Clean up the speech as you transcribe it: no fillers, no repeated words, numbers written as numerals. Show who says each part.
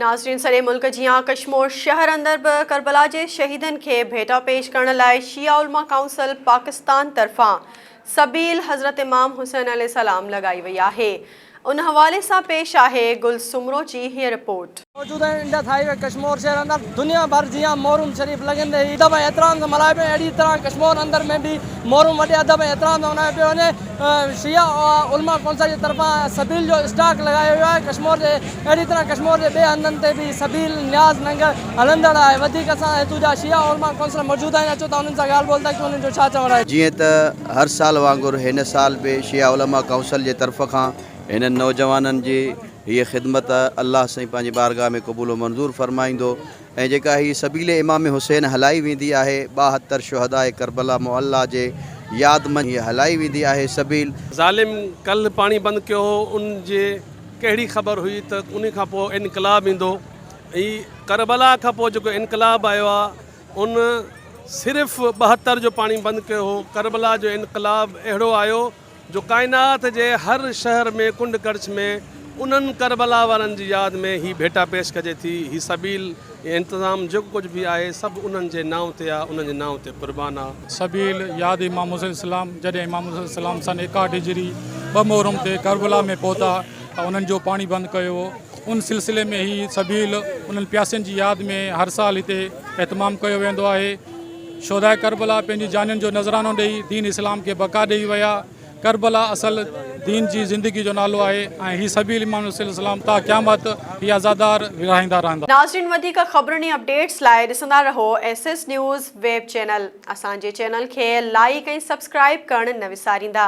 Speaker 1: ناظرين سڄي ملڪ جيان ڪشمور شهر اندر به ڪربلا جي شهيدن کي ڀيٽا پيش ڪرڻ لاء شيعه علماء ڪائونسل پاڪستان طرفان سبيل حضرت امام حسين عليه السلام لڳائي وئي آهي ان حوالي سان پيش آهي گل سومرو جي هيء رپورٽ.
Speaker 2: موجود آهن انڊس هاء وي ڪشمور شهر اندر دنيا ڀر جيان محرم شريف لڳندي ئي ادب ۽ احترام سان ملهايو پيو وڃي اهڙي طرح ڪشمور اندر ۾ به محرم وڏي ادب ۽ احترام سان ملهايو پيو وڃي شيعه علماء ڪونسل جي طرفان سبيل جو اسٽاڪ لڳايو ويو آهي ڪشمور جي اهڙي طرح ڪشمور جي ٻئي هنڌن تي به سبيل نياز ننگر هلندڙ آهي وڌيڪ اسان هتو جا شيعه علماء ڪونسلر موجود آهن اچو ته انهن سان ڳالهه ٻولهه ٿا ڪيون انهن جو ڇا چوڻ آهي.
Speaker 3: جيئن ته هر سال وانگر هن سال به شيعه علماء ڪائونسل جي طرف کان هنن نوجوانن جي هيء خدمت الله سائين پنهنجي بارگاهه ۾ قبول و منظور فرمائيندو ۽ جيڪا هي سبيل امام حسين هلائي ويندي آهي 72 شهداء ڪربلا معليٰ جي ياد منجهه هيء هلائي ويندي آهي سبيل.
Speaker 4: ظالم ڪلهه پاڻي بند ڪيو هو ان جي ڪهڙي خبر هئي ته انهي کان پوء انقلاب ايندو ۽ ڪربلا کان پوء جيڪو انقلاب آيو آهي ان صرف 72 جو پاڻي بند ڪيو هو ڪربلا جو انقلاب اهڙو آيو جو ڪائنات جي هر شهر ۾ ڪنڊ ڪڙڇ ۾ انهن ڪربلا وارن جي ياد ۾ هي ڀيٽا پيش ڪجي ٿي هي سبيل هي انتظام جيڪو ڪجهه به آهي سڀ انهن جي نانء تي آ انهن جي نانء تي قربان آ.
Speaker 5: سبيل ياد امام حسين عليه السلام جڏهن امام حسين عليه السلام سن 61 هجري ٻه محرم تي ڪربلا ۾ پهتا ته انهن جو پاڻي بند ڪيو ويو ان سلسلي ۾ هي سبيل انهن پياسين جي ياد ۾ هر سال هتي اهتمام ڪيو ويندو آهي شهداء ڪربلا پنهنجي جانين جو نذرانو ڏئي دين اسلام کي بقا ڏئي ويا. ڪربلا اصل دين جي زندگي جو نالو آهي ۽ هي سبيل امام حسين عليه السلام تا قيامت هي عزادار ورهائيندا رهندا.
Speaker 1: ناظرين وڌيڪ خبرن ۽ اپڊيٽس لاء ڏسندا رهو S S news web channel اسان جي چينل کي لائيڪ ۽ سبسڪرائيب ڪرڻ نه وساريندا.